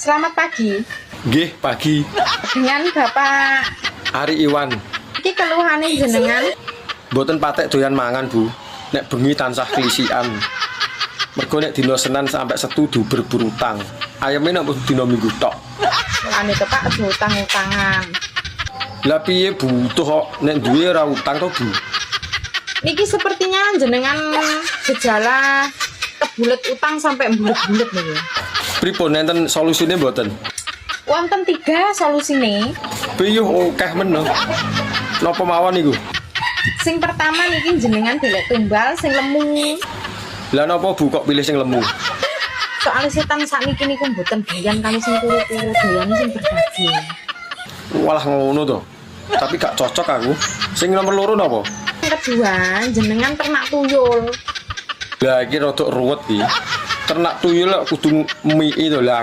Selamat pagi. Nggih, pagi. Dengan Bapak Ari Iwan. Iki keluhane jenengan? Mboten patek doyan mangan, Bu. Nek bengi tansah klisikan. Mergo nek dina Senin sampai Setu diuber utang. Ayeme nek dina Minggu tok. Mulane to, Pak, aja utang-utangan. Lah piye, butuh kok, nek duwe ora utang to, Bu. Niki sepertinya jenengan gejala kebulet utang sampai bulet-bulet nih. Pripun, enten solusine mboten? Wonten tiga solusine. Piye, akeh men no. Napa mawon niku? Sing pertama niki jenengan golek tumbal sing lemu. Lah napa, Bu, kok pilih sing lemu? Soalnya setan sakniki niku mboten doyan kalih sing kuru-kuru, doyane sing berdaging. Walah, ngono to. Tapi gak cocok aku. Sing nomor loro napa? Yang kedua, jenengan ternak tuyul. Lah, iki rada ruwet iki. Ternak tuyul kok kudu mii to lah.